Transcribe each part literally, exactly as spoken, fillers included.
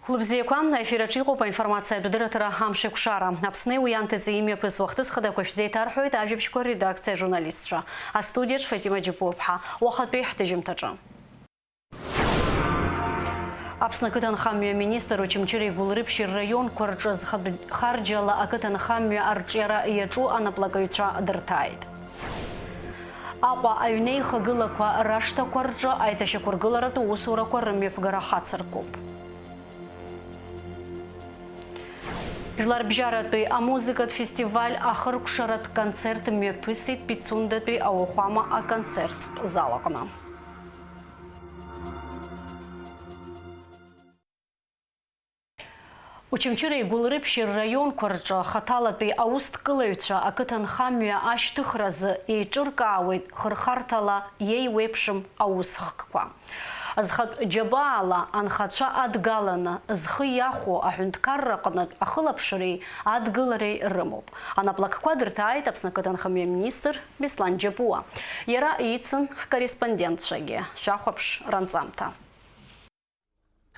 Хәылбзиақәа, аефир аҿы иҟоуп аинформациатә дырраҭара Амшеикәшара. Аԥсни уи анҭыҵи имҩаԥысуа ахҭыс хадақәа шәзеиҭарҳәоит ажәабжьқәа редакциа ажурналистцәа. Астудиаҿ Фатима Џьапуаԥҳа. Уахатәи ҳҭыжьымҭаҿы. Аԥсны ақыҭанхамҩа аминистр Очамчыреи Гәылрыԥшьи рраионқәа рҿы зхатә харџьала ақыҭанхамҩа арҿиара иаҿу анаплакыҩцәа дырҭааит. Аҟәа аҩнеихагылақәа рашҭақәа рҿы аиҭашьақәыргыларатә усурақәа рымҩаԥгара хацыркуп. Жәларбжьаратәи амузыкатә фестиваль ахыркәшаратә концерт мҩаԥысит Пицундатәи ауахәама аконцерттә зал аҟны. Очамчыреи Гәылрыԥшьи рраионқәа рҿы хаҭалатәи аусҭкылаҩцәа ақыҭанхамҩа ашьҭыхразы еиҿыркаауеит хырхарҭала иеиуеиԥшым аусхкқәа. Зхатә џьабаала анхацәа адгаланы зхы иахәо аҳәынҭқарраҟнытә ахылаԥшреи адгылареи рымоуп. Анаплакқәа дырҭааит Аԥсны ақыҭанхамҩа аминистр Беслан Џьапуа. Иара ицын ҳкорреспондентцәагьы. Шәахәаԥш ранҵамҭа.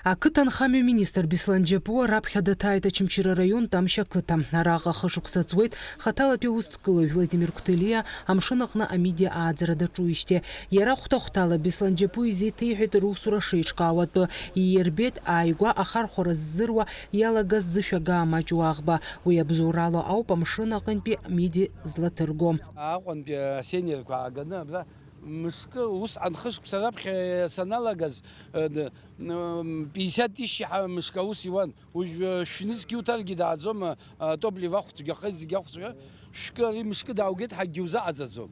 Ақыҭанхамҩа министр Беслан Џьапуа раԥхьа даҭааит Очамчыра араион Тамшь ақыҭа. Араҟа хышықәса ҵуеит хаҭалатәи аусҭкылаҩ Владимир Қәҭелиа амшын аҟны амидиа ааӡара даҿуижьҭеи. Иара хәҭа-хәҭала Беслан Џьапуа изеиҭеиҳәеит русура шеиҿкаауа атәы. Иирбеит ааигәа ахархәара ззыруа иалагаз зышәага амаҷу аӷба. Уи абзоурала ауп амшын аҟынтәи миди злаҭырго. Аҟәантәи асенерқәа ааганы абра мышкы, усҟан хышықәса раԥхьа саналагаз, э, д-, м, пятьдесят тысяч ҳа-, мышкы аус иуан. Уажә, э, шәнызқь иуҭаргьы дааӡом, э, топливо ахәцәгьаха, зегь ахәцәгьа. Шәкы ари мышкы дааугеит, ҳакгьы узаҟаҵаӡом.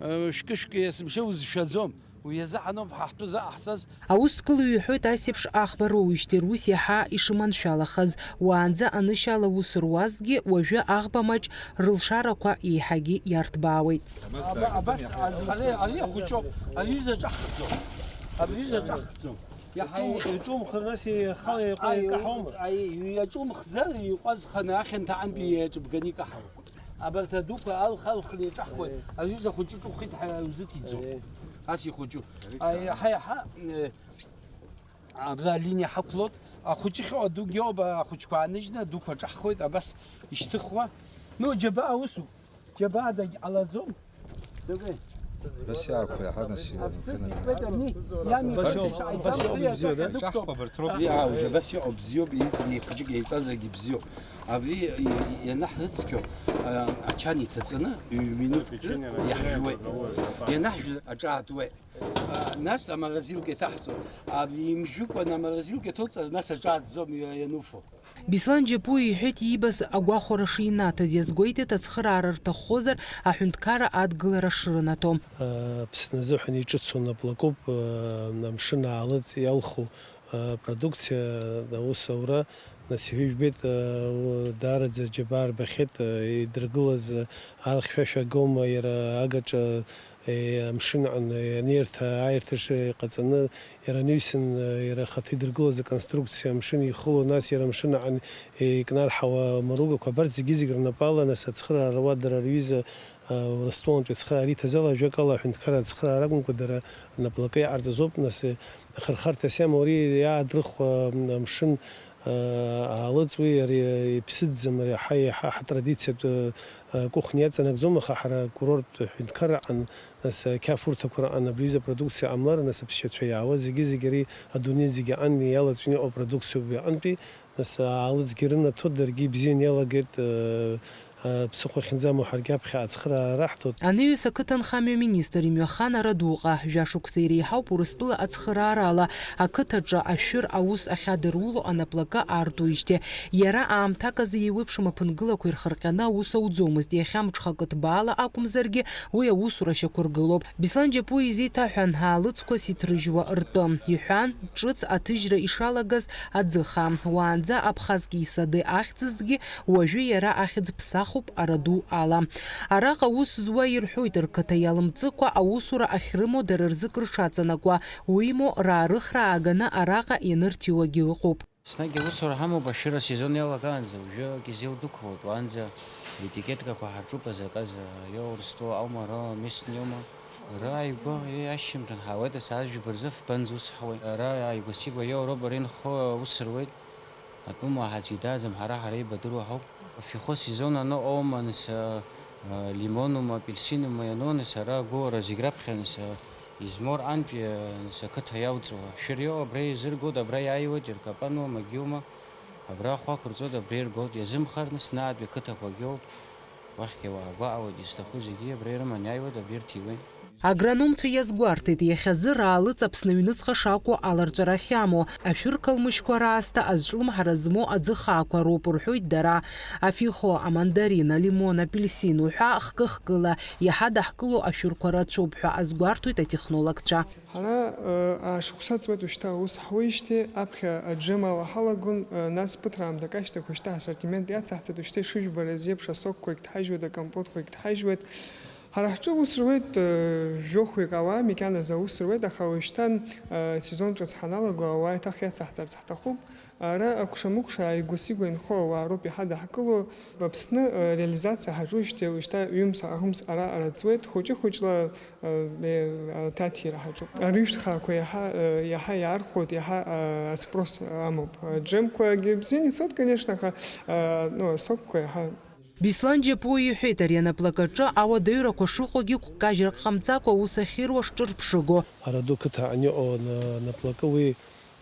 Э, шәкы-шәкы есымша узшәаӡом. Уи азы ҳаноуп ҳа ҳтәы заҟаҳҵаз. Аусҭкылаҩ иҳәоит, асеиԥш аӷба роуижьҭеи рус иаҳа ишыманшәалахаз. Уаанӡа анышьала аус руазҭгьы, уажәы аӷба маҷ рылшарақәа еиҳагьы иарҭбаауеит. Аба-, абас азхара ари ахәыҷоуп, ари ҩыза ҿаҳхӡом. Абри ҩыза ҿаҳхӡом. Иаҳа иҿу-, иҿумхыр, нас ихала иҟәа аи, икаҳаума? Аи, иаҿумхӡар, иҟәазханы ахьанҭа антәи иаҿыбганы икаҳауеит. Абарҭ адуқәа алх-алхны иаҿаҳхуеит. Аҩыза хәыҷы ҿухеит ҳәа узыҭиӡом. Ас ихәыҷу. Аи, ҳа иаҳа, э, абра алиниа ҳақәлоит. Ахәыҷы хьоу адугьы ауп, ахәыҷқәа ааныжьны адуқәа ҿаҳхуеит, абас ишьҭыхуа. Ну, џьабаа усуп. Џьабаа дагьҟалаӡом. Дыгәеи. Абас иаақәа иаҳа нас Аԥсы иқәлеит ани, иами. Абас иоуп, абас иоуп, ибзиоу, да? Иаҳа, уажә абас иҟоуп, бзиоуп, иҵегьы ихәыҷык еиҵазаргьы бзиоуп. Абри и-, и-, ианаҳрыцқьо, а, ачан иҭаҵаны, ҩ-минуҭк иаҳжәуеит. Ианаҳжә аҿаатуеит. А, нас аморозилка иҭаҳҵоит. Абри имжәыкәан аморозилка иҭоуҵар, нас аҿааӡом иа-, иануфо. Беслан Џьапуа иҳәеит иибаз агәахәара шинаҭаз, иазгәеиҭеит ацхыраара рҭаххозар аҳәынҭқарра адгылара шрынаҭо. Аԥсны азыҳәан иҿыцу наплакуп, амшын аалыҵ иалху апродукциа, аус аура, нас иҳәеижәбеит, даараӡа џьабаа рбахьеит, идыргылаз архьшәашәа агома иара агаҿа Е, амшын аҟны, е, анеирҭа, ааирҭа ш-, ҟаҵаны, иара анаҩсан, е, иара ахаҭа идыргылаз аконструкциа амшын ихыло, нас иара амшын аҟны, е, икнарҳауа амаругақәа, абарҭ зегьы-зегь рнапала, нас ацхыраара ауа дара рҩыза, а, Урыстәылантәи ацхыраара иҭаз ала, ажәакала, аҳәынҭқарра ацхыраара акәымкәа, дара рнаплакы иҟарҵаз ауп, нас, е, ахырхарҭас иамоу ари иаадрыхуа, м, амшын, а, аалыҵ, уи ари, е, иԥсыӡӡам, ари ҳа-, ҳа-, ҳтрадициатә, а, кухниа иаҵанакӡом, аха ҳара акурорттә ҳәынҭқарра аҟны, Нас, ақьафурҭақәа раҟан абри аҩыза апродукциа ҟамлар, нас аԥсшьацәа иаауа зегьы-зегьы ари адунеи зегьы аҟан иалаҵәины иҟоу апродукциоуп уи аҟынтәи, нас, аалыҵгьы рынаҭоит, даргьы ибзианы иалагеит, э, э, ԥсыхәа ахьынӡамоу ҳаргьы аԥхьа ацхыраара раҳҭоит. Анаҩс ақыҭанхамҩа министр имҩахан Арадуҟа, жәа шықәса иреиҳауп Урыстәыла ацхыраарала, ақыҭаҿы ашәыр аус ахьадыруло анаплакы аартуижьҭеи. Иара аамҭак азы еиуеиԥшым аԥынгылақәа ирхырҟьаны аус ауӡомызт, иахьа мҽхакы ҭбаала акәымзаргьы, Уи аусура шьақәыргылоуп. Беслан Џьапуа изеиҭаҳәан, аалыҵқәа сиҭрыжьуа ртәы, иҳәан, ҿыц аҭыжьра ишалагаз аӡыха. Уаанӡа Абхазки Исади ахьӡызҭгьы, уажәы иара ахьӡ ԥсахуп араду ала. Араҟа аус зуа ирҳәоит, рқыҭа иалымҵыкәа аусура ахьрымоу дара рзы кыр шаҵанакуа, уимоу, раарыхра ааганы араҟа ианырҭиуагьы ыҟоуп. Еснагь аусура ҳамоуп, ашәыра асезон иалагаанӡа, уажәы акизил дәықәлоит, уаанӡа аетикеткақәа ҳарҿуп, азаказ, иоурыстәу аума, ро местный иоума. Ара ааигәа, еи, ашьжьымҭан ҳаауеит, асааҭ жәба рзы фбанӡа ус ҳауеит. Ара ааигәа-сигәа иоуроуп, ара инхо аус руеит. Атәым уаҳа аӡәы идаӡам, ҳара, ҳара еибадыруа ҳауп. Афихо сезон аныҟоума, нас, а, а, лимонума, апельсинума иану, нас, ара агәыуара зегь раԥхьа, нас, а, измор антәи, а, нас, ақыҭа иалҵуа. Шәыр иоуа абра еизыргоит, абра иааиуеит, иркапануа, магиума, абра ахәы ақәырҵоит, абра иргоит, иазымхар, нас, наатәи ақыҭақәагьы ауп. Уахьгьы уаагәаауеит, изҭаху зегьы абра ирыманы иааиуеит, абри ирҭиуеит. Агрономцәа иазгәарҭеит, иахьазы раалыҵ Аԥсны аҩныҵҟа шакәу аларҵәара ахьамоу, ашәыр қалмышьқәа раасҭа азҿлымҳара змоу аӡы хаақәа роуп рҳәоит дара. Афихо, амандарин, алимон, апельсин уҳәа хкы-хкыла иаҳа даҳкыло ашәырқәа рацәоуп ҳәа азгәарҭоит атехнологцәа. Ҳара, э, аашықәса ҵуеит уажәшьҭа аус ҳуеижьҭеи, аԥхьа аџьым ала ҳалагон, э, нас ԥыҭраамҭак ашьҭахь уажәшьҭа ҳассортимент иацаҳҵеит, уажәшьҭа ишыжәбара азы еиԥш асокқәагь дҳажьуеит, акомпотқәагь дҳажьуеит. Ҳара ҳҿы аус руеит, э, жәохәҩык ауаа, макьаназы аус руеит, аха уажәшьҭа, э, сезон ҿыц ҳаналаго ауаа еиҭах иацаҳҵарц ҳҭахуп. Ара акәша-мыкәша ааигәа-сигәа инхо ауаа роуп иҳадаҳкыло. Аԥсны, э, реализациа ҳаҿуижьҭеи уажәшьҭа ҩымз-ааҳәымз ара араӡуеит, хәыҷы-хәыҷла, э, э, аҭаҭира ҳаҿуп. Арыжәтә хаақәа иаҳа, э, иаҳа иаархәоит, иаҳа, э, аспрос амоуп. Аџьымқәагьы бзианы ицоит, конечно, аха, э, ну, асокқәа иаҳа. Беслан Џьапуа иҳәеит, ари анаплакаҿы ауадаҩрақәа шыҟоугьы гәкажьрак ҟамҵакәа аус ахьируа шҿырԥшыго. Араду қыҭа аниҟоу ана-, анаплакы уи,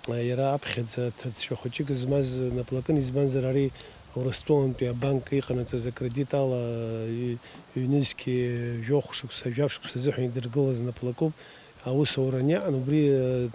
а, иара аԥхьаӡа ҭыӡшәа хәыҷык змаз наплакын, избанзар ари Урыстәылантәи абанк иҟанаҵаз акредит ала, ҩ-, ҩнызқьи жәохә шықәса, жәаф шықәса азыҳәан идыргылаз наплакуп. Аусура аниаҟан, убри, а,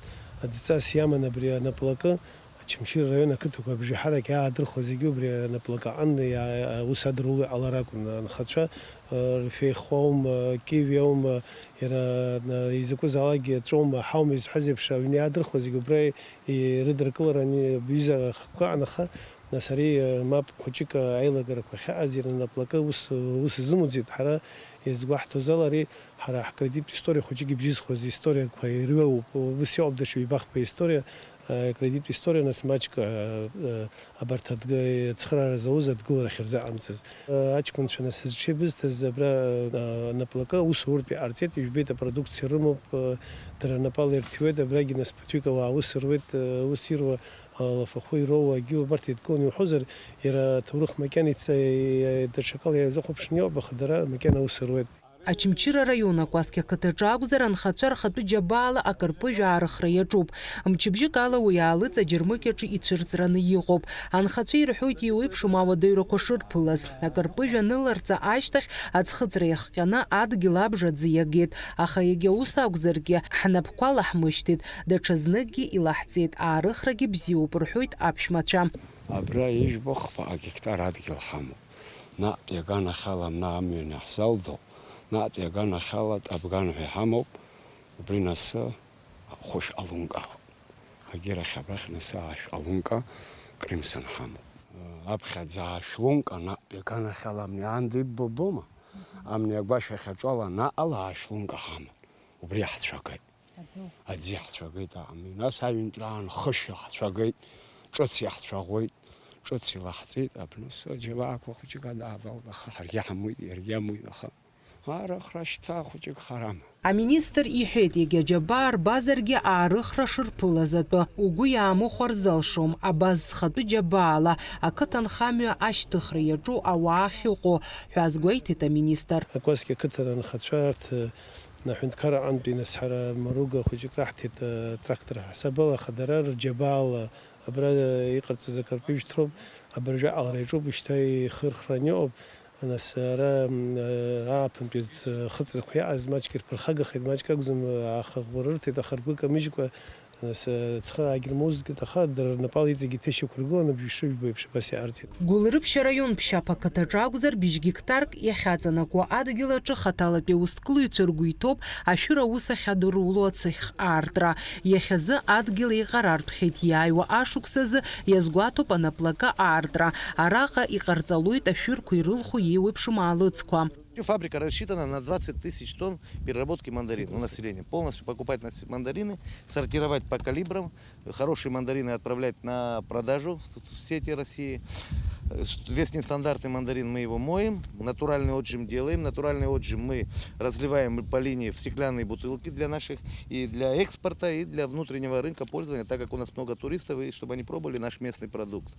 адҵас иаман абри анаплакы. Очамчыра араион ақыҭақәа абжеиҳарак иаадырхуа зегьы убри анаплакы аҟны иа-, аус адыруло иҟалар акәын. Анхацәа, э, рфеихаума, кивиаума, иара, э, изакәызаалакгьы аҵәоума, аҳаума изҳәаз еиԥш, аҩны иаадырхуа зегьы убра ирыдыркылар ани-, абҩыза ахықәкы анаха, нас ари, э, мап хәыҷык аилагарақәа ахьаҟаз иара анаплакы ус, ус изымуӡеит. Ҳара иазгәаҳҭоз ала, ари ҳара ҳкредиттә история хәыҷык ибжьызхуаз историақәа ирҩоуп. Ус иоуп даҽа ҩбахԥа история. Акредиттә история, нас, маҷк, а, а, абарҭ адг-, ацхыраара зауз адгылара ахьырзыҟамҵаз. А, аҷкәынцәа, нас, зҽеибызҭаз абра, а, анаплакы аус ауртә иҟарҵеит, ижәбеит, апродукциа рымоуп, а, дара рнапала ирҭиуеит, абрагьы, нас, ԥыҭҩык ауаа аус руеит, а, аус ируа, а, лафахәы ироуа, агьиуа, абарҭ еидкыланы иуҳәозар, иара аҭоурых макьана ица-, и-, даҽакала иазыхәаԥшны иоуп, аха дара макьана аус руеит. Очамчыра араион Акәасқьа ақыҭаҿы акәзар, анхацәа рхатәы џьабаала акырпыжә аарыхра иаҿуп. Мчыбжьык ала уи аалыҵ аџьармыкьаҿы ицәырҵраны иҟоуп. Анхацәа ирҳәоит еиуеиԥшым ауадаҩрақәа шырԥылаз. Акырпыжә аныларҵа ашьҭахь аӡхыҵра иахҟьаны адгьыл абжа аӡы иагеит. Аха егьа ус акәзаргьы, ҳнапқәа лаҳмышьҭит, даҽазныкгьы илаҳҵеит, аарыхрагьы бзиоуп, рҳәоит аԥшәмацәа. Абра ижәбо хԥа агектар адгьыл ҳамоуп. Наҟтәи аганахьала амна амҩан иаҳзалдо, наҟтәи аганахьала Табган ҳәа иҳамоуп, убри насы хәышә алунка. Агьырахь абахь насы аашә алунка Кримсон ҳамоуп. Аԥхьаӡа аашә лунка наҟтәи аганахьала амни аанда иббо бома? Амни агәашә ахьаҿала наҟала аашә лунка ҳамоуп. Убри иаҳцәагеит. Аӡы. Аӡы иаҳцәагеит аамни. Нас аҩынтәраан хышә иаҳцәагеит, ҿыц иаҳцәаӷәеит, ҿыц илаҳҵеит, абныс аџьабаақәа хәыҷык адаавалт, аха ҳаргьы ҳамуит, иаргьы амуит, аха арахра шьҭа хәыҷык харам. Аминистр иҳәеит, егьа џьабаа рбазаргьы аарыхра шырԥылаз атәы угәы иаамыхәар залшом, абас зхатәы џьабаала ақыҭанхамҩа ашьҭыхра иаҿу ауаа ахьыҟоу ҳәа азгәеиҭеит аминистр. Акәасқьа ақыҭан анхацәа арҭ, э, аҳәынҭқарра аҟынтәи нас ҳара маруга хәыҷык раҳҭеит, э, трактор ҳасабала, аха дара рџьабаала абра, э, иҟарҵаз акырпыжәҭроуп, абыржәы аҟалара иаҿуп, шьҭа ихырхран иҟоуп, нас ара, м, э, ааԥынтәи ӡ-, хыҵрақәа иаҟаз маҷк ирԥырхагахеит, маҷк акәӡам, э, аха ӷәӷәа рырҭеит, аха ргәы камыжькәа, Нас, э, цхыраагьы рмоузгеит, аха дара рнапала иҵегьы иҭышьақәыргыланы абжьы шыжәбо еиԥш абас иаарҵеит. Гәылрыԥшь араион Ԥшьаԥ ақыҭаҿы акәзар, быжь гектарк иахьаҵанакуа адгьыл аҿы хаҭалатәи аусҭкылаҩцәа ргәы иҭоуп ашәыр аус ахь адыруло ацыхь аартра. Иахьазы адгьыл еиҟарартәхьеит, иааиуа ашықәсазы иазгәаҭоуп анаплакы аартра. Араҟа иҟарҵалоит ашәырқәа ирылху еиуеиԥшым аалыҵқәа. Фабрика рассчитана на двадцать тысяч тонн переработки мандарин у населения. Полностью покупать нас-, мандарины, сортировать по калибрам, хорошие мандарины отправлять на продажу в, в сети России. Э, ш-, весь нестандартный мандарин мы его моем, натуральный отжим делаем. Натуральный отжим мы разливаем по линии в стеклянные бутылки для наших, и для экспорта, и для внутреннего рынка пользования, так как у нас много туристов, и чтобы они пробовали наш местный продукт.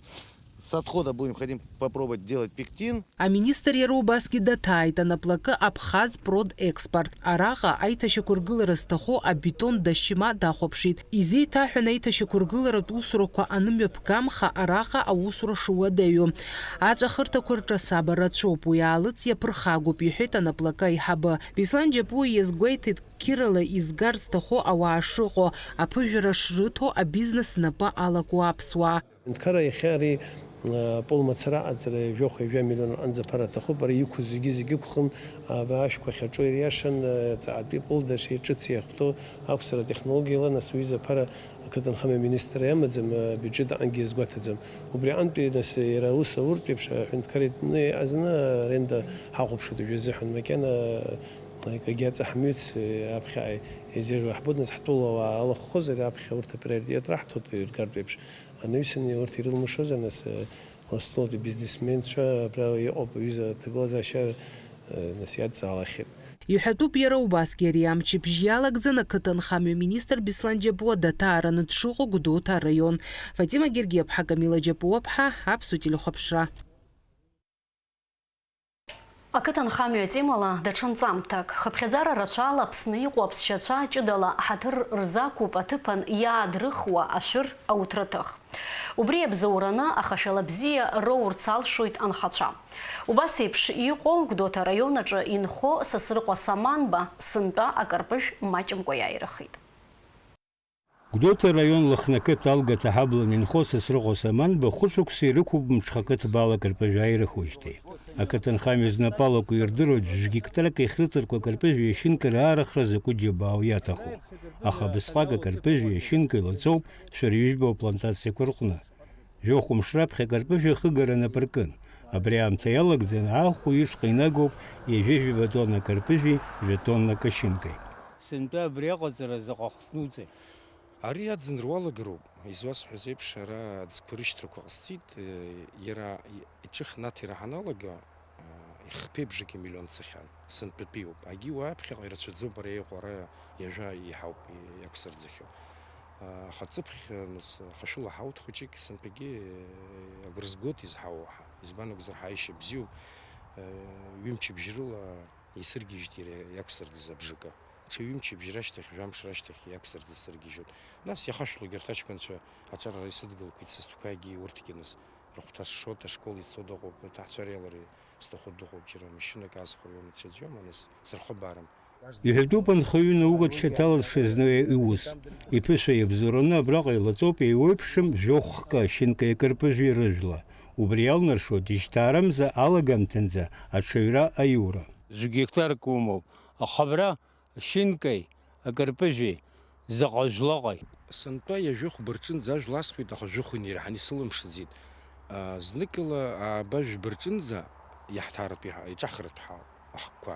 С отхода будем, хотим попробовать делать пектин. Аминистр иара убасгьы даҭааит анаплакы Абхаз Прод Експорт. Араҟа аиҭашьақәыргылара зҭаху абетон дашьма дахәаԥшит. Изеиҭаҳәан аиҭашьақәыргыларатә усурақәа анымҩаԥгамха, араҟа аусура шуадаҩу. Аҵәахырҭақәа рҿы асаба рацәоуп, уи аалыҵ иаԥырхагоуп, иҳәеит анаплакы аиҳабы. Беслан Џьапуа иазгәеиҭеит, қьырала изгар зҭаху ауаа шыҟоу, аԥыжәара шрыҭо, абизнес знапы алаку аԥсуаа. Аҳәынҭқарра иахьа ари, а, пол мацара аҟаҵара жәохә-ҩажәа миллион рҟынӡа аԥара аҭахуп, ари иқәыз зегьы-зегьы ықәхын, а, ашәқәа ахьаҿу ириашан, а, ҵаҟатәи пол даҽа ҿыц иахәҭоу ақәҵара атехнологиала, нас уи изы аԥара ақыҭанхамҩа аминистрра иамаӡам, а, абиуџьет аҟынгьы иазгәаҭаӡам. Убри аҟынтәи, нас, иара аус ауртә еиԥш, аҳәынҭқарра иҭны иҟазны аренда ҳахәаԥшуеит уажәы азыҳәан, макьана, а, акгьы аҵаҳмҩыц, а, аԥхьа изеиӷьу ҳбоит, нас ҳтәыла ауаа алахәхозар, аԥхьа урҭ априоритет раҳҭоит, иргартә еиԥш. Анаҩсаны урҭ ирылмшозар, нас, э, Урыстәылатәи бизнесменцәа абра иҟоуп, аҩыза аҭагылазаашьа, э, нас иадҵаалахьеит. Иҳәатәуп иара убасгьы ари амчыбжь иалагӡан ақыҭанхамҩа министр Беслан Џьапуа даҭаараны дшыҟоу Гәдоуҭа араион. Фатима Гергиаԥҳа, Камила Џьапуаԥҳа, Аԥсуа телехәаԥшра. Ақыҭанхамҩа атемала даҽа нҵамҭак. Хыԥхьаӡара рацәала Аԥсны иҟоу аԥсшьацәа ҷыдала ҳаҭыр рзақәуп аҭыԥан иаадрыхуа ашәыр ауҭраҭых. Убри иабзоураны ахашәала бзиа роурц алшоит анхацәа. Убас еиԥш иҟоу Гәдоуҭа араион аҿы инхо Сасрыҟәа Саманба сынтәа акарпыжә маҷымкәа иааирыхит. Гәдоуҭа араион Лыхны ақыҭа Алгата ҳаблан инхо Сасрыҟәа Саманба хәышықәса ирықәуп мҽхакы ҭбаала акарпыжә ааирыхуеижьҭеи. Ақыҭанхамҩа знапы алаку ирдыруеит жәгеқтарак иахьрыҵарку акарпыжәи ашьынкеи раарыхра закәу џьабаау иаҭаху. Аха абысҟак акарпыжәи ашьынкеи лаҵоуп шәара ижәбо аплантациақәа рҟны. Жәохә мшы раԥхьа акарпыжә ахыгара нап ркын. Абри аамҭа иалагӡаны ахә ишҟа инагоуп ҩажәи жәаба тонна акарпыжәи жәа тоннак ашьынкеи. Сынтәа абри аҟаҵара заҟа хҭнуҵеи? Ари аӡын руалагароуп. Изуасҳәаз еиԥш, ара аӡқәа рышьҭрақәа ҟасҵеит, э, иара и-, иҿыхнаҭира ҳаналага, э, ихԥеи бжаки миллион цахьан, сынтәатәиуп. Агьи уаа ԥхьаҟа ирацәаӡоуп ара иҟоу, ара ҩажәа иҳауп иақәсырӡахьоу. Э, аха ҵыԥх, э, нас, хашәыла ҳауҭ хәыҷык, сынтәагьы, э, агәра згоит изҳауа уаҳа. Избан акәзар, ҳаишьа бзиоуп, э, ҩымчыбжь рыла исыргьежьит иара иақәсырӡыз абжака. Ҽа ҩымчыбжь рашьҭахь, жәамш рашьҭахь иақәсырӡыз сыргьежьуеит. Нас иахашәлогьы арҭ аҷкәынцәа аҿар исыдгылқәеит сызҭқәагьы урҭгьы нас. Рыхәҭа сшоит, ашкол ицо дыҟоуп, аҭаацәа реилара сҭаху дыҟоуп, џьара машьынак аасхәар иоума, ицәаӡәома, нас сырхыбаарым. Иҳәатәуп анхаҩы наукатә шьаҭала дшазнеиуа иус. Иԥышәа иабзоураны абраҟа илаҵоуп еиуеиԥшым жәохәк ашьынкеи акарпыжәи рыжәла. Убри иалнаршоит ишьҭаарамза алагамҭанӡа аҽаҩра аиура. Жәгеқтарк умоуп, аха абра Шьынкеи, акарпыжәи, заҟа жәлаҟеи? Сынтәа ҩажәи хәба рҿынӡа ажәла асхуеит, аха жәохә инеирҳан исылымшаӡеит. А, зныкала ааба жәба рҿынӡа иаҳҭааратәы иҳа-, иҿаҳхратәы ҳауп аҳкқәа.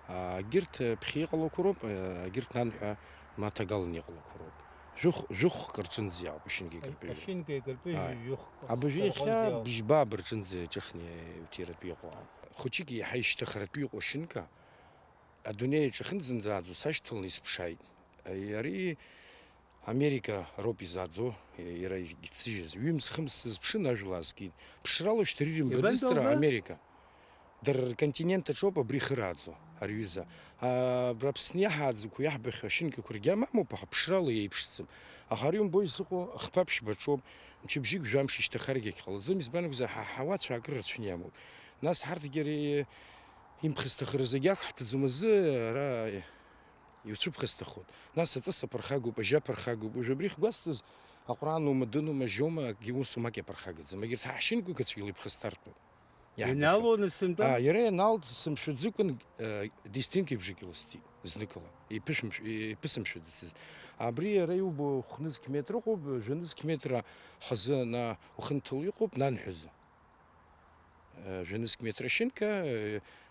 А, егьырҭ, а, ԥхьа иҟалақәа роуп, а, егьырҭ нанҳәа ма ҭагалан иҟалақәа роуп. Жәохә-, жәохәк рҿынӡа иаауп ашьынкеи акарпыжәи. Ашьынкеи акарпыжәи Ааи. Жәохә Абыржәы рҟынӡа иахьа иаауп. Быжьба рҿынӡа иҿыхны иуҭиратәы иҟоу ауп. Хәыҷык иаҳа ишьҭыхратәы иҟоу ашьынка, адунеи аҿы ахьынӡанӡааӡо сашьҭаланы исыԥшааит. Ари Америка роуп изааӡо, иара иццыжьыз. Ҩымз-хымз сызԥшын, ажәла аазгеит. Ԥшрала шьҭа рыҩ Ибан мбаӡацт ара Долба? Америка. Дара рконтинент аҿоуп абри ихырааӡо, ари ҩыза. А, абра Аԥсны иаҳааӡақәоу, иаҳбахьоу ашьынкақәа ргьама амоуп, аха ԥшрала еиԥшӡам. Аха ари умбои зыҟоу, хԥа ԥшьба аҿоуп, мчыбжьык жәамш ишьҭахаргьы егьҟалаӡом, избан акәзар, ҳа ҳауацәа акыр рацәаны иамоуп. Нас ҳарҭгьы ари Имԥхасҭахара зегь ақәҳҭәаӡом азы, ара иуцәыԥхасҭахоит. Нас аҵыс аԥырхагоуп, ажьа аԥырхагоуп. Уажә абри ахьгәасҭаз, аҟәраанума, дынума, жьома, акгьы усумак иаԥырхагаӡам. Егьырҭ ҳашьынқәа цәгьала иԥхасҭартәуп. Иаҳбахьоу. Ианалоны сынтәа? А, иара ианалҵ сымшәаӡыкәын, э, дистинк ибжак илысҭеит, зныкала. Иԥышәымшә-, иԥысымшәаӡацызт. Абри иара иубо хә-нызқь метр ыҟоуп, жәа-нызқь метр хазы ана ухынҭало иҟоуп, нанҳәазы. Жәа-нызқь метр ашьынка,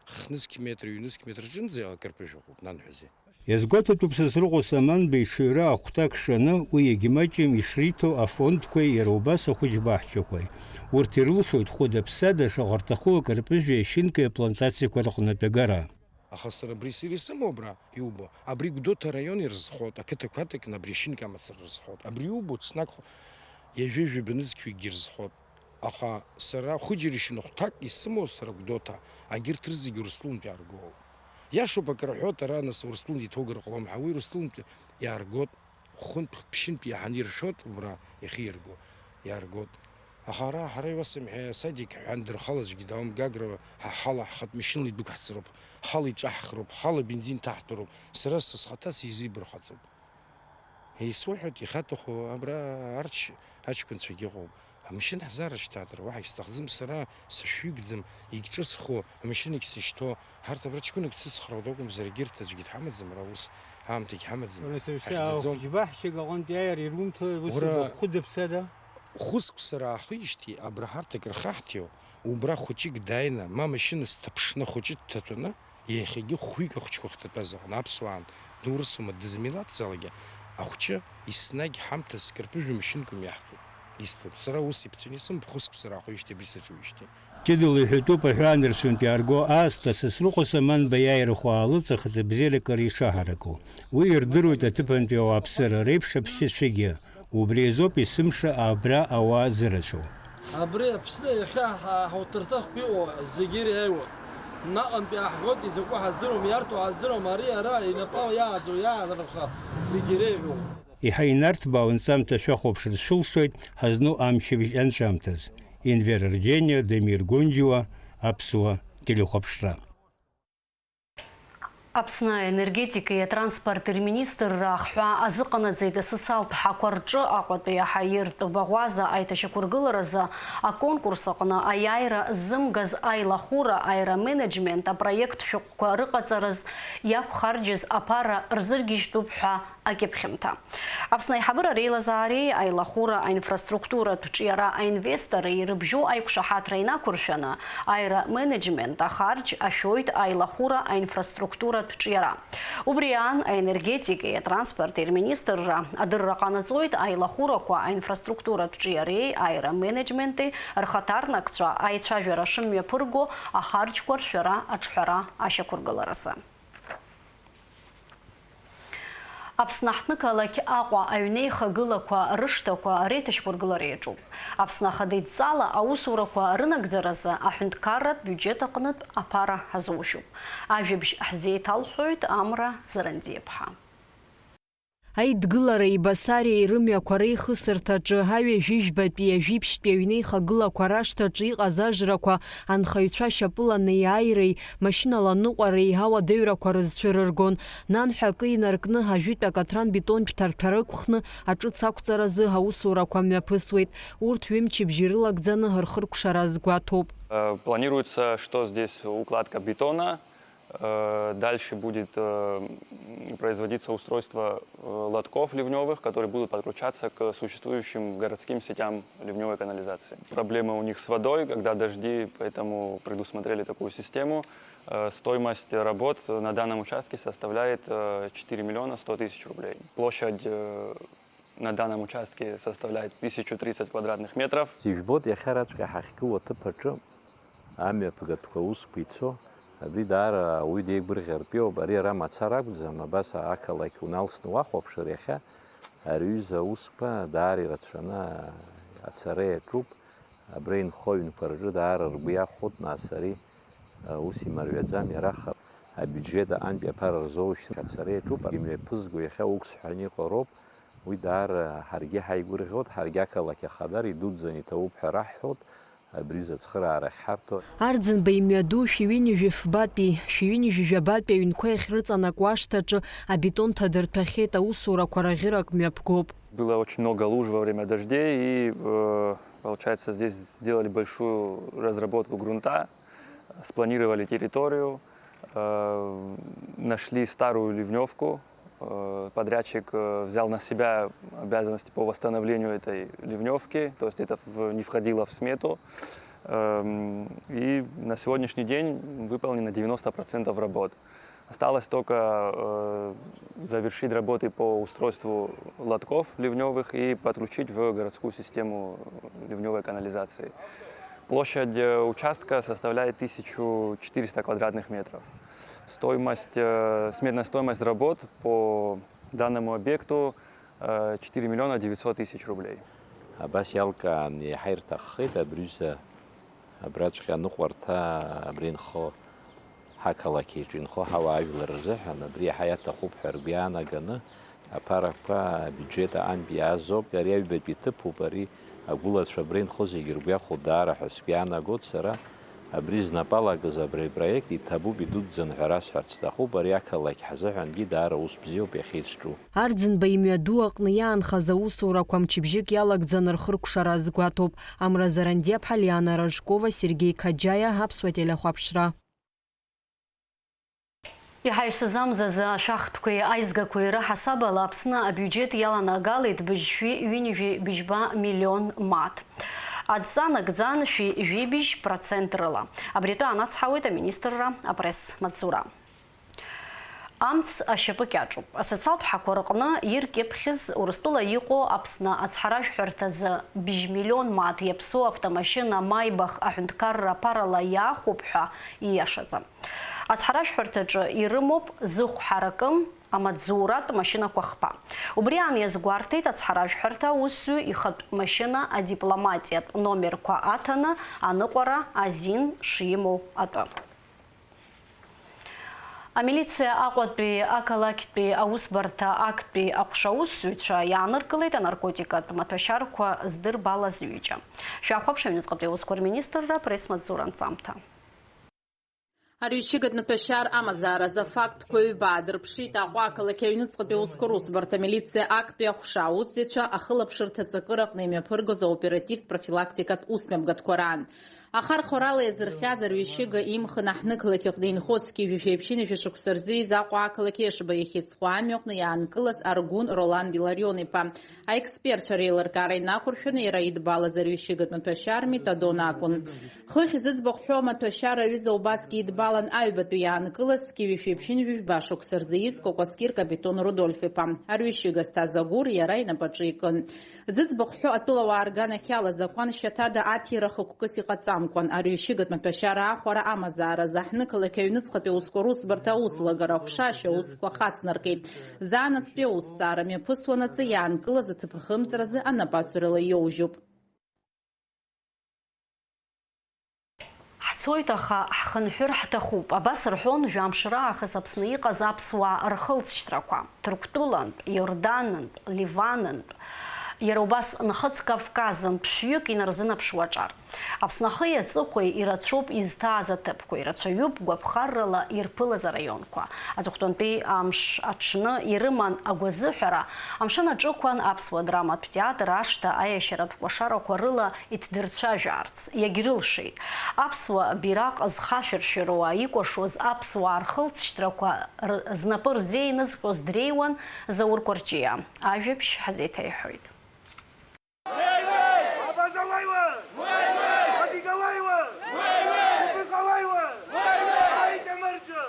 хә-нызқь метр, ҩ-нызқь метр рҿынӡа акарпыжә ыҟоуп, нанҳәази. Иазгәаҭатәуп Сасрыҟәа Саманба иҽаҩра ахәҭак шаны, уи егьмаҷым ишриҭо афондқәеи иара убас ахәыҷ баҳчақәеи. Урҭ ирылшоит хәыда-ԥсада шаҟа рҭаху акырпыжәи ашьынкеи аплантациақәа рҟнытә агара. Аха сара абри сара исымоу абра иубо, абри Гәдоуҭа араион ирызхоит, ақыҭақәа аҭакны абри ашьынка амацара рызхоит. Абри иубо ҽнак хә-, ҩажәи жәаба нызқьҩыкгьы ирызхоит. Аха сара хәыџьара ишьны хәҭак исымоу сара Гәдоуҭа, агьырҭ рызегьы Урыстәылантә иааргоуп. Иашоуп акы рҳәоит, ара нас Урыстәылантә иҭоугар ҟалом ҳәа, уи Урыстәылантә иааргоит, хәынтә ԥшьынтә иаҳаны иршәоит, убра иахьирго, иааргоит. Аха ара ҳара иуасымҳәеи, асадик ҳәа андырхала аӡәгьы даауам, Гагра ҳа ҳала ҳхатә машьынала идәықәҳҵароуп, ҳала иҿаҳхроуп, ҳала абензин ҭаҳтәароуп, сара са схаҭа сизибархаӡом. Исуҳәоит, ихаҭаху абра арч аҷкәынцәагьы ыҟоуп. Амашьына ҳзаарышьҭааит, уаҳа исҭахӡам, сара сышәҩыкӡам, егьҿысхуа амашьынагь сышьҭоу, ҳарҭ абра ҷкәынак дсыцхраауеит акәымзар, егьырҭ аӡәгьы дҳамаӡам, ара ус аамҭагь ҳамаӡам, Уара саҩсҭаа ҳахьӡаӡом. Ахәыҷбаҳча аҟынтә иааир ирумҭо, ус Уара убо хәыда-ԥсада? Хәыск сара аахижьҭеи, абра ҳарҭ акры хаҳҭиуа, убра хәыҷык дааины, ма машьына сҭаԥшны хәыҷы дҭаҭәаны, иахьагьы хәҩык ахәыҷқәа ахьҭатәаз аҟны аԥсуаан дурысума дызмилаҭзаалакгьы, ахәҷы еснагь ҳамҭас кырпыжә машьынк мҩаҳҭоит, истәуп. Сара ус иԥҵәаны исымоуп, хәыск сара аахижьҭеи абри саҿуижьҭеи. Ҷыдала иҳәатәуп аҳәаанырцәынтә иаарго аасҭа Сасрыҟәа Саманба иааирахә аалыҵахеит абзиарак ара ишаҳараку. Уи ирдыруеит аҭыԥантәи ауааԥсыра реиԥш аԥсшьацәагьы. Убри азоуп есымша абра ауаа зырацәоу. Абри Аԥсны иахьа ҳа-, ҳауҭарҭахқәа иҟоу зегьы иреиуоуп. Наҟынтәи ааҳгоит, изакәу ҳаздыруам, иарҭо ҳаздыруам, ари ара инапы иааӡо, иаарырха зегьы иреиӷьу. Еиҳа инарҭбаау анҵамҭа шәахәаԥш рцәылшоит ҳазну амчыбжь анҵәамҭаз. Енвер Рџьениа, Дамир Гонџьуа, Аԥсуа телехәаԥшра. Аԥсны аенергетикеи атранспорти рминистрра ахҳәаа азыҟанаҵеит асоциалтә ҳақәа рҿы Аҟәатәи аҳаиртә баӷәаза аиҭашьақәыргыларазы аконкурс аҟны аиааира ззымгаз аилахәыра аероменеджмент апроект шәҟәқәа рыҟаҵараз иақәхарџьыз аԥара рзыргьежьтәуп ҳәа акьыԥхьымҭа. Аԥсны аиҳабыра реилазаареи аилахәыра аинфраструктуратә ҿиара аинвестори рыбжьоу аиқәшаҳаҭра инақәыршәаны, аероменеджмент ахарџь ашәоит аилахәыра аинфраструктуратә ҿиара. Убри аан, аенергетикеи атранспорти рминистрра адырра ҟанаҵоит аилахәырақәа аинфраструктуратә ҿиареи аероменеджменти рхаҭарнакцәа аицәажәара шымҩаԥырго ахарџьқәа ршәара аҿҳәара ашьақәыргыларазы. Аԥсны аҳҭнықалақь Аҟәа аҩнеихагылақәа рышҭақәа реиҭашьақәыргылара иаҿуп. Аԥсны Ахада идҵала аусурақәа рынагӡаразы аҳәынҭқарратә биуџьет аҟнытә аԥара азоужьуп. Ажәабжь ҳзеиҭалҳәоит Амра Зарандиаԥҳа. Аидгылареи Басариеи рымҩақәа реихысырҭаҿы аҩажәижәбатәи ажәибжьтәи аҩнеихагылақәа рашҭаҿы иҟаз ажрақәа анхаҩцәа шьапыла неиааиреи машьынала ныҟәареи ауадаҩрақәа рызцәырыргон. Нанҳәа акы инаркны, ажәытә акатран бетонтә ҭарҭәара ықәхны, аҿыц ақәҵаразы аусурақәа мҩаԥысуеит. Урҭ ҩымчыбжьа ирылагӡаны рхыркәшара азгәаҭоуп. Э, планируется, что здесь укладка бетона, э, дальше будет, э, м, производиться устройство, э, лотков ливнёвых, которые будут подключаться к существующим городским сетям ливнёвой канализации. Проблема у них с водой, когда дожди, поэтому предусмотрели такую систему. Э, стоимость работ на данном участке составляет, э, четыре миллиона сто тысяч рублей. Площадь, э, на данном участке составляет тысячу тридцать квадратных метров. Ижәбоит, иахьараҵәҟьа ҳахьгылоу аҭыԥ аҿы амҩаԥгатәқәа аусқәа ицо, абри даара ауаҩы деигәырӷьартәиоуп. Ари ара мацара акәӡам, абас ақалақь уналсны уахәаԥшыр, иахьа ари аҩыза аусқәа даара ирацәаны ацара иаҿуп. Абра инхо аҩнқәа рҿы даара ргәы иахәоит, нас ари, э, ус имариаӡам, иара ха-, абиуџьет аҟынтәи аԥара рзоужьра ацара иаҿуп, имҩаԥызго иахьа уқәсҳәаны иҟоу роуп, уи даара ҳаргьы ҳаигәырӷьоит, ҳаргьы ақалақь ахадара идуӡӡаны иҭабуп ҳәа раҳҳәоит, абри аҩыза ацхыраара ахьҳарҭо. Арӡынба имҩаду шәи ҩынҩажәи фбатәи, шәи ҩынҩажәи жәабатәи аҩнқәа иахьрыҵанакуа ашҭаҿы абетон ҭадырҭәахьеит, аусурақәа раӷьырак мҩаԥгоуп. Было очень много луж во время дождей, и, э, получается, здесь сделали большую разработку грунта, спланировали территорию, э, нашли старую ливнёвку. Э, подрядчик, э, взял на себя обязанности по восстановлению этой ливнёвки, то есть это в-, не входило в смету. Эм, и на сегодняшний день выполнено девяносто процентов работ. Осталось только, э, завершить работы по устройству лотков ливнёвых и подключить в городскую систему ливнёвой канализации. Площадь, э, участка составляет тысячу четыреста квадратных метров. Стоимость, э, сметная стоимость работ по данному объекту, э, четыре миллиона девятьсот тысяч рублей. Абас иалкаан еиҳа ирҭаххеит абри аҩыза абраҵәҟьа аныҟәарҭа, абри инхо ҳақалақь аҿы инхо ҳауаажәлар рзыҳәан абри иаҳа иаҭахуп ҳәа ргәы иаанаганы, аԥарақәа абиуџьет аҟынтә иаазоуп. Ари аҩбатәи ҭыԥуп, ари агәылацәа абра инхо зегьы ргәы иахәо даара ҳәа сгәы иаанагоит сара. Абри знапы алакыз абри апроект иҭабуп, идуӡӡан ҳәа расҳәарц сҭахуп, ари ақалақь ҳзыҳәангьы даара ус бзиоуп иахьа изҿу. Арӡынба имҩаду аҟны иаанхаз аусурақәа мчыбжьык иалагӡаны рхыркәшара азгәаҭоуп Амра Зарандиаԥҳа, Лиана Рожкова, Сергеи Қаџьаиа, Аԥсуа телехәаԥшра. Иҳаҩсыз амзазы ашәахтәқәеи аизгақәеи раҳасабала Аԥсны абиуџьет иаланагалеит быжьшәи ҩынҩажәи быжьба миллион мааҭ. Адҵа нагӡан шәи жәибжь процент рыла. Абри атәы аанацҳауеит аминистрра апресс-маҵзура. Амц ашьапы кьаҿуп. Асоциалтә ҳақәа рҟны иркьыԥхьыз Урыстәыла иҟоу Аԥсны ацҳаражәҳәарҭазы быжь миллион мааҭ иаԥсоу автомашьына Майбах аҳәынҭқарра аԥарала иаахәоуп ҳәа ииашаӡам. Ацҳаражәҳәарҭаҿы ирымоуп зыхә ҳаракым амаҵзуратә машьынақәа хԥа. Убри аан иазгәарҭеит ацҳаражәҳәарҭа аусзуҩ ихатә машьына адипломатиатә номерқәа аҭаны аныҟәара азин шимоу атәы. Амилициа Аҟәатәи ақалақьтәи аусбарҭа актәи аҟәша аусзуҩцәа иааныркылеит анаркотикатә маҭәашьарқәа здырбалаз ҩыџьа. Шәахәаԥш аҩныҵҟатәи аусқәа рминистрра апресс-маҵзура анҵамҭа. Арҩышьыгатә маҭәашьар амазааразы афактқәа ҩба аадырԥшит Аҟәа ақалақь аҩныҵҟатәи аусқәа русбарҭа амилициа актәи аҟәша аусзуҩцәа ахылаԥшырҭа аҵакыраҟны имҩаԥыргоз аоперативтә профилактикатә усмҩаԥгатәқәа раан. Ахархәарала иазырхиаз арҩышьыга имхын аҳҭнықалақь аҟны инхоз зқьи жәшәи ԥшьынҩажәи шықәса рзы ииз Аҟәа ақалақь Ешба ихьыӡҟа амҩаҟны иаанкылаз Аргәын Ролан Илларион-иԥа. Аекспертцәа реилыркаара инақәыршәаны иара идбалаз арҩышьыгатә маҭәашьар метадон акәын. Хыхь зыӡбахә ҳәоу амаҭәашьар аҩыза убасгьы идбалан аҩбатәи иаанкылаз зқьи жәшәи ԥшьынҩажәи жәба шықәса рзы ииз Кәакәасқьыр Капитон Рудольф-иԥа. Арҩышьыга зҭаз агәыр иара инапаҿы икын. Зыӡбахә ҳәоу атәылауаа рганахьала азакәан шьаҭада аҭира хықәкыс иҟаҵамкәан, арҩышьыгатә маҭәашьар аахәара амазааразы аҳҭнықалақь аҩныҵҟатәи аусқәа русбарҭа ауслагара аҟәша ашьаусқәа хацнаркит. Заанаҵтәи аусҭҵаара мҩаԥысуанаҵы иаанкылаз аҭыԥ ахымҵразы анапаҵаҩрала иоужьуп. Ҳцоит, аха ҳхынҳәыр ҳҭахуп. Абас рҳәон жәамш раахыс Аԥсны иҟаз аԥсуаа рхылҵшьҭрақәа, Ҭырқәтәылантә, Иорданантә, Ливанантә, иара убас Нхыҵ Кавказынтә шәҩык инарзынаԥшуа аҿар. Аԥсны ахи аҵыхәеи ирацәоуп изҭааз аҭыԥқәа, ирацәаҩуп гәаԥхаррала ирԥылаз араионқәа. Аҵыхәтәантәи амш аҽны ирыман агәазыҳәара, амшын аҿықәан аԥсуа драматә театр ашҭа аиашьаратә кәашарақәа рыла иҭдырцәажәаарц иагьрылшеит. Аԥсуа бираҟ зхашәыршәыруа икәашоз аԥсуаа рхылҵшьҭрақәа р-, знапы рзеинызҟьоз дреиуан Заур Кәарҷиа. Ажәабжь ҳазеиҭеиҳәоит. Абаза уаиуа! Адига уаиуа! Убыҟа уаиуа! Аида марџьа!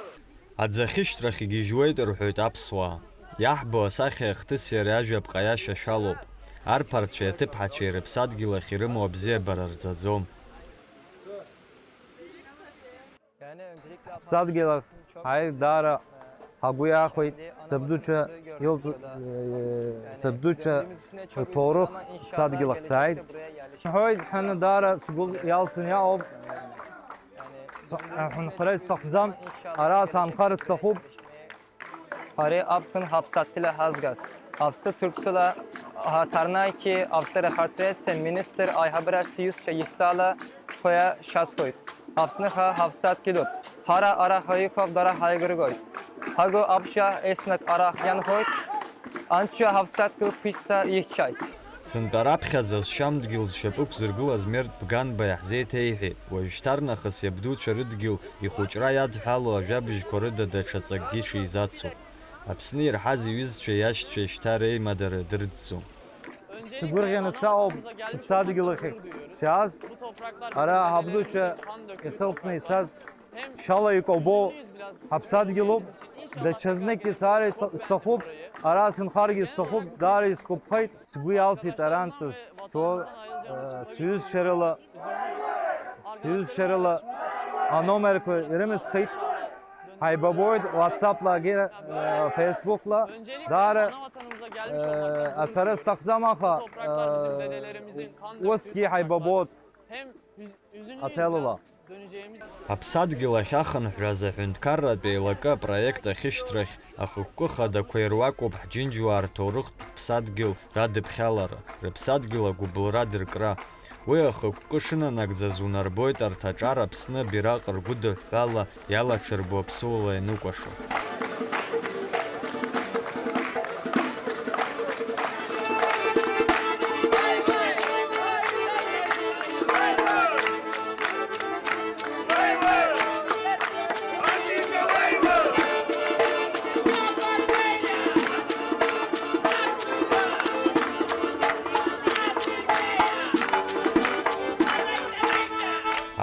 Аӡы ахьышьҭрахь игьежьуеит рҳәоит аԥсуаа. Иаҳбо асахьеи ахҭыси ари ажәаԥҟа аиашьа шәалоуп. Арԥарцәеи аҭыԥҳацәеи рыԥсадгьыл ахь ирымоу абзиабара рӡаӡом. Ҳԥсадгьыл ахь ҳааир даара ҳагәы иахәеит, сабдуцәа илҵ-, сабдуцәа рҭоурых ҳԥсадгьыл ахь сааит. Ҳҳәоит, ҳәаны даара сгәы иалсны иаауп. С-, аҳәынхара исҭахӡам, ара саанхар сҭахуп. Ари аԥхын ҳаԥсадгьыл ҳазгаз, Аԥсны Ҭырқәтәыла ҳаҭарнахьгьы Аԥсны рхарҭәреи сыминистр аиҳабыра сиусцәа исала ҳәа шьасҳәоит. Аԥсны ҳа ҳаԥсадгьылуп. Ҳара ара ҳаиқәуп, дара ҳаигыргоит. Ҳагу аԥшьа еснагь арахь ианхоит, анцәа ҳаԥсадгьыл ԥышьа ихьчоит. Сынтәа раԥхьаӡа зшьам дгьыл зшьапы ықәзыргылаз Мерт Бганба иаҳзеиҭеиҳәеит, уажәшьҭарнахыс иабдуцәа рыдгьыл ихәыҷра иадҳәалоу ажәабжьқәа рыда даҽа ҵакгьы шизацу. Аԥсны ирҳаз иҩызцәеи иашьцәеи шьҭа реимадара дырӡӡом. Сгәырӷьаны саҟоуп сыԥсадгьыл ахь сшааз, ара ҳабдуцәа ихылҵны ицаз. Шьала икәабо ҳаԥсадгьылуп, даҽазныкгьы саара иҭа-, сҭахуп, ара сынхаргьы сҭахуп, даара исгәаԥхеит. Сгәы иалсит арантә сцо, э, сҩызцәа рыла, сҩызцәа рыла аномерқәа ирымысхит. Ҳаибабоит WhatsApp-лагьы, э, Facebook-ла, даара, э, ацара сҭахӡам, аха, э, усгьы ҳаибабоит. Отелла. Аԥсадгьыл ахьахынҳәраз аҳәынҭқарратә еилакы апроект ахьышьҭрахь ахықәкы хадақәа ируакуп ҳџьынџьуаа рҭоурыхтә ԥсадгьыл радыԥхьалара, рыԥсадгьыл агәыбылра дыркра. Уи ахықәкы шынанагӡаз унарбоит арҭ аҿар Аԥсны абираҟ ргәыдыҳәҳәала иалаҽырбо аԥсуала ианыкәашо.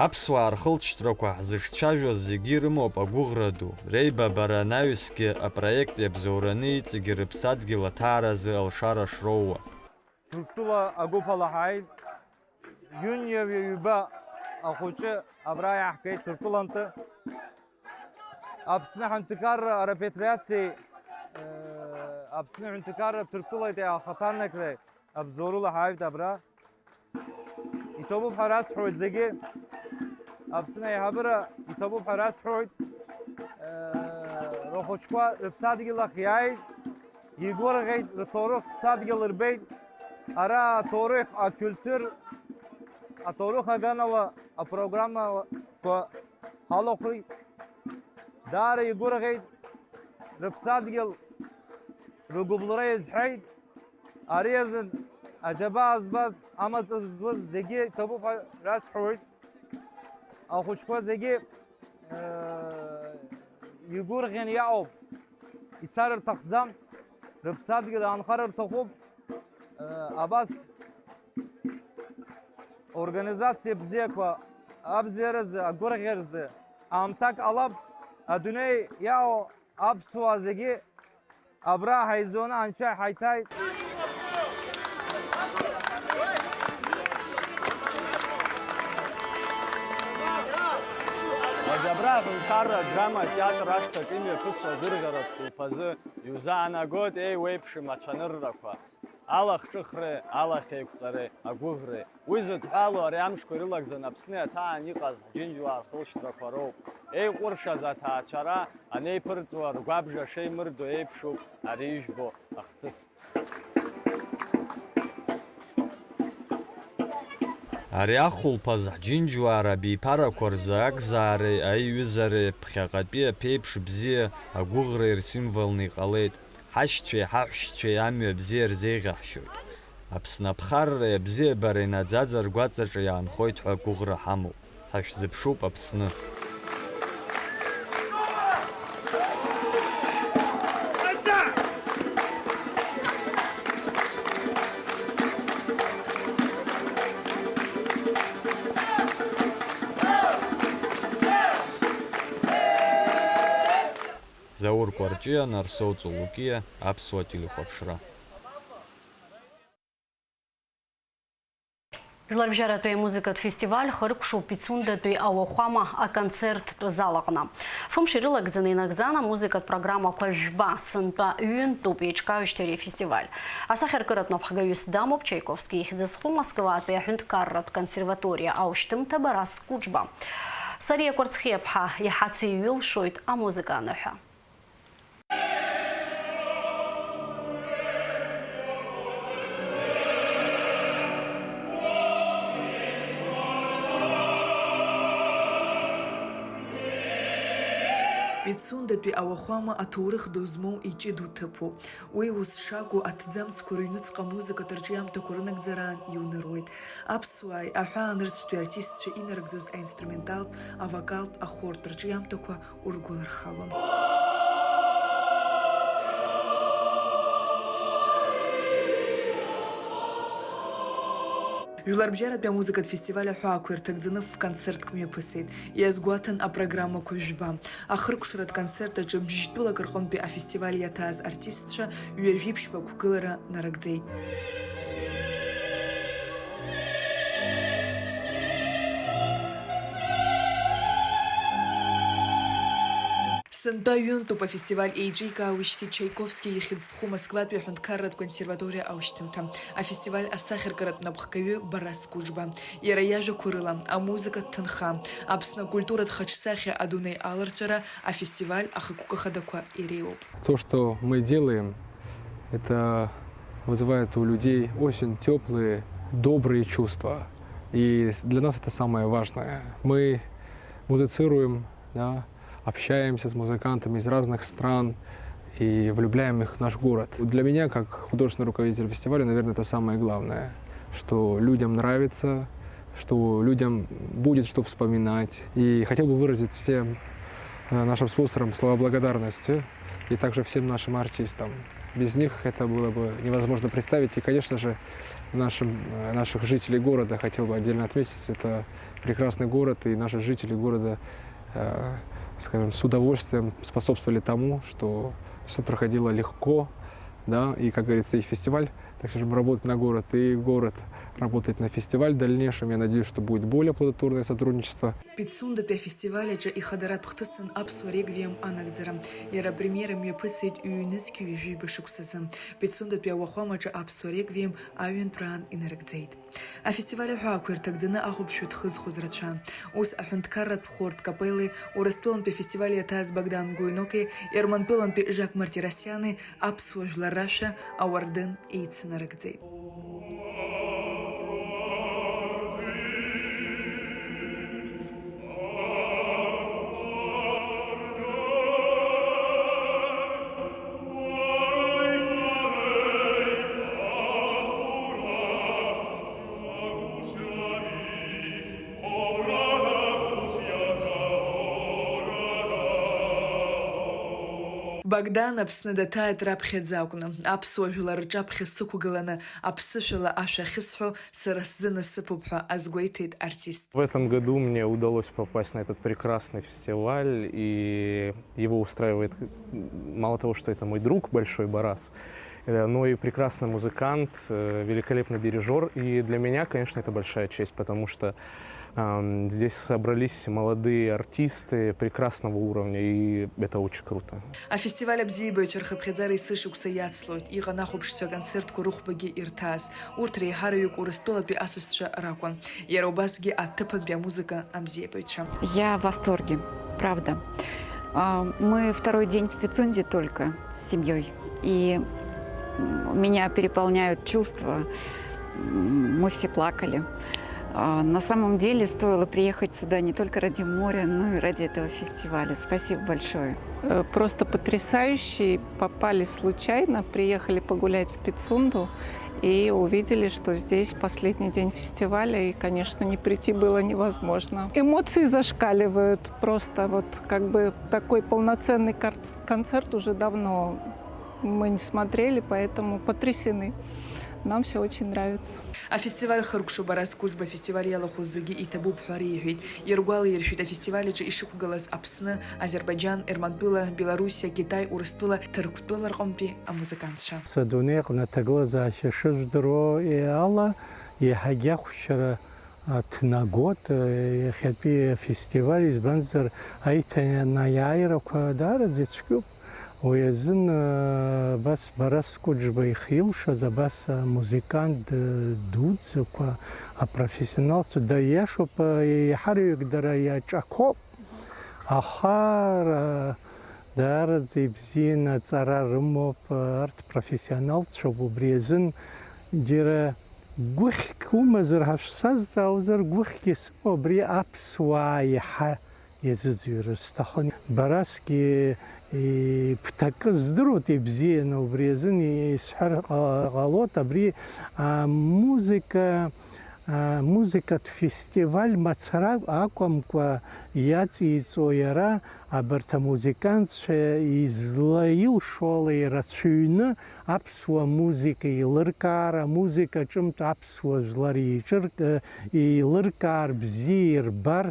Аԥсуаа рхылҵшьҭрақәа ҳзыҿцәажәоз зегьы ирымоуп агәыӷра ду, реибабара анаҩсгьы апроект иабзоураны иҵегьы рыԥсадгьыл аҭааразы алшара шроуа. Ҭырқәтәыла агәыԥ ала ҳааит, ҩынҩажәа ҩба ахәыҷы абра иаҳгеит Ҭырқәтәылантәи. Аԥсны аҳәынҭқарра арепатриациеи, э, Аԥсны аҳәынҭқарра Ҭырқәтәылатәи ахаҭарнакреи абзоурыла ҳааит абра. Иҭабуп ҳәа расҳәоит зегьы. Аԥсны аиҳабыра иҭабуп ҳәа расҳәоит. Э, рхәыҷқәа рыԥсадгьыл ахь иааит, игәырӷьеит, рҭоурых ԥсадгьыл рбеит. Ара аҭоурых, акультур, аҭоурых аганала апрограммақәа ҳалахәит. Даара игәырӷьеит, рыԥсадгьыл, рыгәыбылра иазҳәеит. Ари азын аџьабаа збаз, амаҵ зуаз зегьы иҭабуп ҳәа расҳәоит. Ахәыҷқәа зегьы, э, игәырӷьаны иаауп, ицар рҭахӡам, рыԥсадгьыл аанхар рҭахуп. Э, абас организациа бзиақәа абзиаразы, агәырӷьаразы аамҭак ҟалап, адунеи иаау аԥсуаа зегьы абра ҳаизоны анцәа ҳаиҭааит. Абри абра аҳәынҭқарра адрама атеатр ашҭаҿы имҩаԥысуа агәырӷьаратә хәылԥазы иузаанагоит еиуеиԥшым ацәаныррақәа. Алахҿыхреи, алахьеиқәҵареи, агәыӷреи. Уи зыдҳәалоу ари амшқәа ирылагӡаны Аԥсны аҭаан иҟаз ҳџьынџьуаа рхылшьҭрақәа роуп. Еиҟәыршаз аҭаацәара анеиԥырҵуа ргәабжа шеимырдо еиԥшуп ари ижәбо ахҭыс. Ари ахәылԥаз ҳџьынџьуаа рабиԥарақәа рзы акзаареи аиҩызареи ԥхьаҟатәи аԥеиԥш бзиа агәыӷреи рсимволны иҟалеит. Ҳашьцәеи ҳаҳәшьцәеи амҩа бзиа рзеиӷьаҳшьоит. Аԥсны аԥхарреи абзиабареи наӡаӡа ргәаҵаҿы иаанхоит ҳәа агәыӷра ҳамоуп. Ҳашәзыԥшуп, Аԥсны! Заур Кәарҷиа, Нарсоу Цулукиа, Аԥсуа телехәаԥшра. Жәларбжьаратәи амузыкатә фестиваль хыркәшоуп Пицундатәи ауахәама аконцерттә зал аҟны. Фымш ирылагӡаны инагӡан амузыкатә программақәа жәба, сынтәа ҩынтәуп еиҿкаажьтәи ари афестиваль. Асахьаркыратә напхгаҩыс дамоуп Чайковски ихьӡ зху Москватәи аҳәынҭқарратә консерваториа аушьҭымҭа Барас Кәыҿба. Сариа Кәарцхиаԥҳа иҳациҩылшоит амузыка аныҳәа. Пицундатәи ауахәама аҭоурых ду змоу иҷыдоу ҭыԥуп. Уи ус шакәу, аҭӡамцқәа рыҩнуҵҟа амузыкатә рҿиамҭақәа рынагӡараан иуныруеит. Аԥсуааи аҳәаанырцәтәи артистцәа инарыгӡоз аинструменталтә, авокалтә, ахортә рҿиамҭақәа ургәылархалон. Жәларбжьаратәи амузыкатә фестиваль аҳәаақәа ирҭагӡаны ф-концертк мҩаԥысит. Иазгәаҭан апрограммақәа жәба. Ахыркәшаратә концерт аҿы бжьтәылак рҟынтәи афестиваль иаҭааз артистцәа ҩажәи ԥшьба қәгылара нарыгӡеит. Сынтәа ҩынтәуп афестиваль еиҿикаауеижьҭеи Чаиковски ихьӡ зху Москватәи аҳәынҭқарратә консерваториа аушьҭымҭа. Афестиваль асахьаркыратә напхгаҩы Барас Кәыџба. Иара иажәақәа рыла, амузыкатә ҭынха, Аԥсны акультуратә хаҿсахьа адунеи аларҵәара афестиваль ахықәкы хадақәа иреиуоуп. То, что мы делаем, это вызывает у людей очень тёплые, добрые чувства. И для нас это самое важное. Мы музыцируем, да, общаемся с музыкантами из разных стран и влюбляем их в наш город. Для меня, как художественного руководителя фестиваля, наверное, это самое главное, что людям нравится, что людям будет что вспоминать. И хотел бы выразить всем, э, нашим спонсорам слова благодарности и также всем нашим артистам. Без них это было бы невозможно представить. И, конечно же, нашим, э, наших жителей города хотел бы отдельно отметить. Это прекрасный город, и наши жители города, э, скажем, с удовольствием способствовали тому, что всё проходило легко, да, и, как говорится, и фестиваль, так скажем, работает на город, и город работает на фестиваль в дальнейшем. Я надеюсь, что будет более плодотворное сотрудничество. Пицундатәи афестиваль аҿы ихадаратә хҭысын аԥсуа реквием анагӡара. Иара апремиера мҩаԥысит ҩнызқь ҩажәи ҩба шықәсазы. Пицундатәи ауахәамаҿы аԥсуа реквием аҩынтәраан инарыгӡеит. Афестиваль аҳәаақәа ирҭагӡаны ахәаԥшҩы дхызхуаз рацәан. Ус, аҳәынҭқарратә хәырҭ капеллеи, Урыстәылантәи афестиваль иаҭааз Богдан Гуйнокеи, Ермантәылантәи Жак Мартиросиани аԥсуа жәлар рашәа ауардын еицынарыгӡеит. Богдан Аԥсны даҭааит раԥхьаӡа акәны. Аԥсуа жәлар рҿаԥхьа сықәгыланы, аԥсышәала ашәа ахьысҳәо, сара сзы насыԥуп ҳәа азгәеиҭеит артист. В этом году мне удалось попасть на этот прекрасный фестиваль, и его устраивает, мало того, что это мой друг большой Барас, э, но и прекрасный музыкант, э, великолепный дирижёр. И для меня, конечно, это большая честь, потому что, ам, здесь собрались молодые артисты прекрасного уровня, и это очень круто. Афестиваль абзиабаҩцәа рхыԥхьаӡара есышықәса иацлоит, иҟан ахәаԥшцәа аконцертқәа рыхәбагьы ирҭааз. Урҭ реиҳараҩык Урыстәылатәи асасцәа ракәын. Иара убасгьы аҭыԥантәи амузыка абзиабаҩцәа. Я в восторге, правда. А, мы второй день в Пицунде только с семьёй, и, м, меня переполняют чувства. М, мы все плакали. А, на самом деле стоило приехать сюда не только ради моря, но и ради этого фестиваля. Спасибо большое. Э, просто потрясающий. Попали случайно, приехали погулять в Пицунду и увидели, что здесь последний день фестиваля, и, конечно, не прийти было невозможно. Эмоции зашкаливают, просто вот как бы такой полноценный кар-, концерт уже давно мы не смотрели, поэтому потрясены. Нам всё очень нравится. Афестиваль хыркәшоуп, Барас Кәыџба афестиваль иалахәу зегьы иҭабуп ҳәа реиҳәеит. Иргәалаиршәеит афестиваль аҿы ишықәгылаз Аԥсны, Азербаиџьан, Ермантәыла, Белоруссиа, Китай, Урыстәыла, Ҭырқәтәыла рҟынтәи амузыкантцәа. Адунеи аҟны аҭагылазаашьа шыжәдыруа ала, еиҳагьы ахәшьара ҭнагоит иахьатәи афестиваль, избанзар, аиҭанеиааирақәа даараӡа ицәгьоуп. Уи азын, абас Барас Кәыџба ихилшаз, абас амузыкант дуӡӡақәа, апрофессионалцәа, да, ииашоуп, еиҳараҩык дара иаҿақәоуп. Аха, ра-, даараӡа ибзианы аҵара рымоуп, арҭ профессионалцәоуп, убри азын џьара гәыхьк умазар ҳәа шәсазҵаауазар, гәыхьк исымоу абри аԥсуаа иаҳа иазыӡырҩыр сҭахын. Барасгьы иԥҭакы здыруеит ибзианы, убри азын исҳәар ҟа-, ҟалоит, абри амузыка Амузыкатә фестиваль мацара акәымкәа иаҵеиҵо иара абарҭ амузыкантцәа излаилшо ала ирацәаҩны аԥсуа музыка еилыркаар, амузыка ҿымҭ аԥсуа жәлар еиҿырк-, еилыркаар, бзиа ирбар,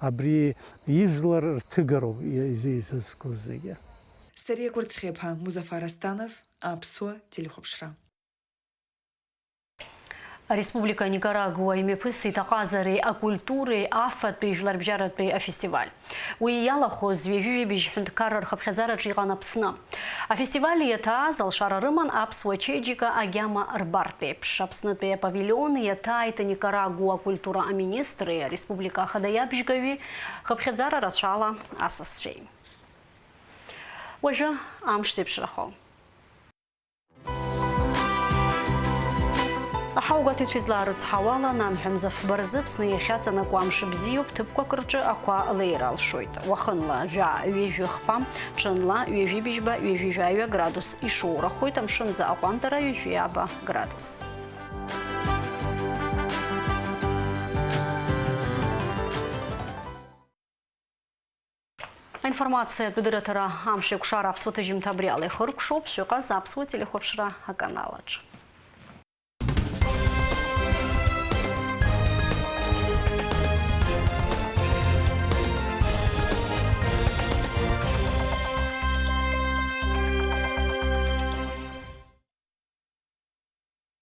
абри ижәлар рҭыгароуп изызку зегьы. Сариа Кәырцхиаԥа, Музафар Астанов, Аԥсуа телехәаԥшра. Ареспублика Никарагуа имҩаԥысит аҟазареи акультуреи афатәи жәларбжьаратәи афестиваль. Уи иалахәыз ҩажәи ҩыбжь ҳәынҭқарра рхыԥхьаӡараҿы иҟан Аԥсны. Афестиваль иаҭааз алшара рыман аԥсуа чеиџьыка агьама рбартә еиԥш. Аԥснытәи апавилион иаҭааит Никарагуа акультура аминистри ареспублика ахада иабжьгаҩи хыԥхьаӡара рацәала асасцәеи. Уажәы амш зеиԥшрахо. Аҳауагәаҭаҩцәа излаарыцҳауала, нанҳәа мза фба рзы Аԥсны иахьаҵанакуа амш бзиоуп, ҭыԥқәак рҿы ақәа леира алшоит. Уахынла жәаа ҩажәи хԥа, ҽынла ҩажәи быжьба, ҩажәи жәаҩа градус ишоурахоит, амшынӡы аҟәандара ҩажәи ааба градус. Аинформациатә дырраҭара амш еиқәшара аԥсуа ҭыжьымҭа абри ала ихыркәшоуп, шәыҟаз аԥсуа телехәаԥшра аканалаҿ.